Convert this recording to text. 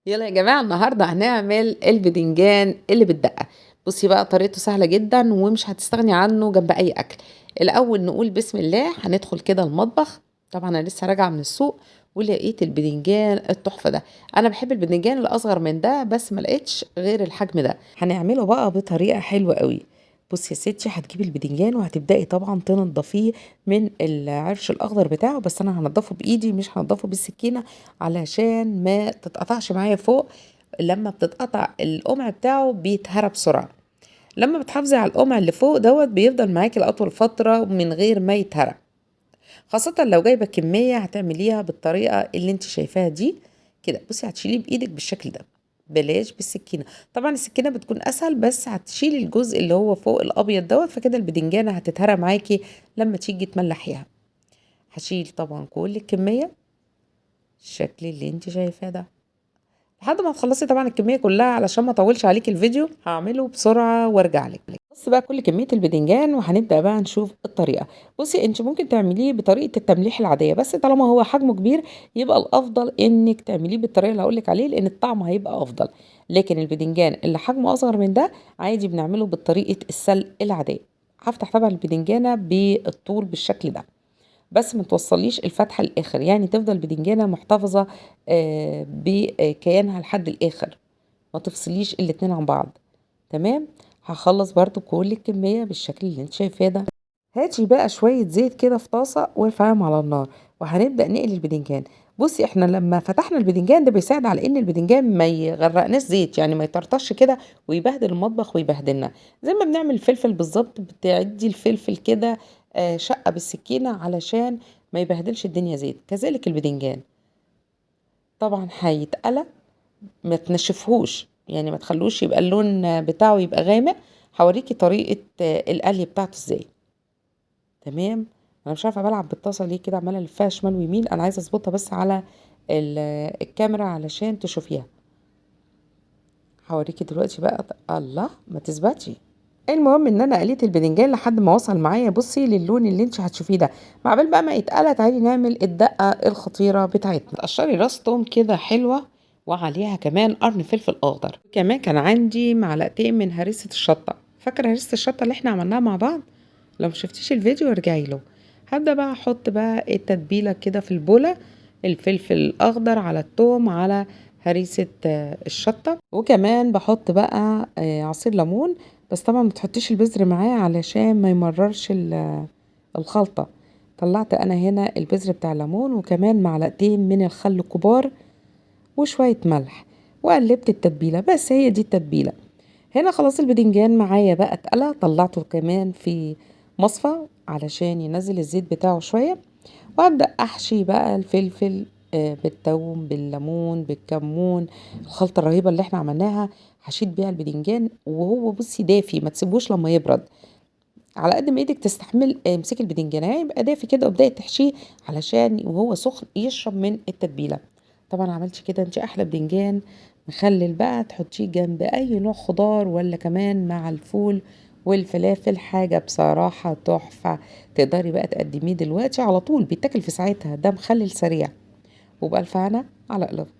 يلا يا جماعة، النهاردة هنعمل البدنجان اللي بالدقة. بصي بقى، طريقته سهلة جدا ومش هتستغني عنه جنب أي أكل. الأول نقول بسم الله. هندخل كده المطبخ. طبعا أنا لسه راجعة من السوق ولقيت البدنجان التحفة ده. أنا بحب البدنجان الأصغر من ده، بس ما لقيتش غير الحجم ده. هنعمله بقى بطريقة حلوة قوي. بصي يا ستي، هتجيبي البدنجان وهتبدأي طبعا تنضفيه من العرش الأخضر بتاعه، بس أنا هنضفه بإيدي مش هنضفه بالسكينة علشان ما تتقطعش معايا فوق. لما بتتقطع القمع بتاعه بيتهرى بسرعة. لما بتحافظي على القمع اللي فوق دوت بيفضل معاكي لأطول فترة من غير ما يتهرى، خاصة لو جايبة كمية هتعمليها بالطريقة اللي انت شايفاها دي كده. بصي هتشيليه بإيدك بالشكل ده، بلاش بالسكينة. طبعا السكينة بتكون أسهل، بس هتشيلي الجزء اللي هو فوق الأبيض دوت، فكده البدنجانة هتتهرى معاكي لما تيجي تملحيها. هشيل طبعا كل الكمية الشكل اللي انت شايفاه ده لحد ما تخلصي طبعا الكمية كلها، علشان ما اطولش عليكي الفيديو هعمله بسرعة وارجع لك. بص بقى كل كمية البدنجان، وهنبدأ بقى نشوف الطريقة. بصي انت ممكن تعمليه بطريقة التمليح العادية، بس طالما هو حجمه كبير يبقى الافضل انك تعمليه بالطريقة اللي هقولك عليه، لان الطعم هيبقى افضل. لكن البدنجان اللي حجمه اصغر من ده عادي بنعمله بطريقة السلق العادية. هفتح طبعا البدنجانة بالطول بالشكل ده، بس ما توصليش الفتحة للآخر، يعني تفضل بدنجانة محتفظة بكيانها لحد الآخر، ما تفصليش الاتنين عن بعض. تمام. هخلص برضو كل الكمية بالشكل اللي انت شايفاه ده. هاتي بقى شوية زيت كده في طاسة وارفعهم على النار، وهنبدأ نقلي البدنجان. بصي احنا لما فتحنا البدنجان ده بيساعد على ان البدنجان ما يغرقناش زيت، يعني ما يطرطش كده ويبهدل المطبخ ويبهدلنا. زي ما بنعمل الفلفل بالظبط، بتعدي الفلفل كده شقة بالسكينة علشان ما يبهدلش الدنيا زيت. كذلك البدنجان طبعا هيتقلى، ما تنشفهوش، يعني ما تخلوش يبقى اللون بتاعه يبقى غامق. هوريكي طريقة القلي بتاعته ازاي. تمام. انا مش عارفة بلعب بالطاسة ليه كده، عمالة الفها شمال ويمين. انا عايزة اظبطها بس على الكاميرا علشان تشوفيها. هوريكي دلوقتي بقى. الله ما تثبتي. المهم ان انا قليت البدنجان لحد ما وصل معايا بصي للون اللي انت هتشوفيه ده. مع بال بقى ما يتقلى تعالي نعمل الدقه الخطيره بتاعتنا. تقشري راس توم كده حلوه، وعليها كمان قرن فلفل اخضر. كمان كان عندي معلقتين من هريسه الشطه. فاكره هريسه الشطه اللي احنا عملناها مع بعض؟ لو ما شفتيش الفيديو ارجعي له. هبدا بقى احط بقى التتبيله كده في البوله، الفلفل الاخضر على التوم على هريسه الشطه، وكمان بحط بقى عصير ليمون، بس طبعا ما تحطيش البذر معاه علشان ما يمررش الخلطه. طلعت انا هنا البذر بتاع الليمون، وكمان معلقتين من الخل الكبار وشويه ملح، وقلبت التتبيله. بس هي دي التتبيله. هنا خلاص البدنجان معايا بقى اتقلى، طلعته كمان في مصفى علشان ينزل الزيت بتاعه شويه. وابدا احشي بقى الفلفل بالثوم بالليمون بالكمون، الخلطه الرهيبه اللي احنا عملناها حشيت بيها البدنجان. وهو بصي دافي، ما تسيبوش لما يبرد، على قد ما ايدك تستحمل امسكي البدنجان يبقى دافي كده وابداي تحشيه علشان وهو سخن يشرب من التتبيله. طبعا عملتي كده انت احلى بدنجان مخلل بقى، تحطيه جنب اي نوع خضار ولا كمان مع الفول والفلافل، حاجه بصراحه تحفه. تقدري بقى تقدميه دلوقتي على طول، بيتاكل في ساعتها، ده مخلل سريع. وبألف هنا على قلوبكم.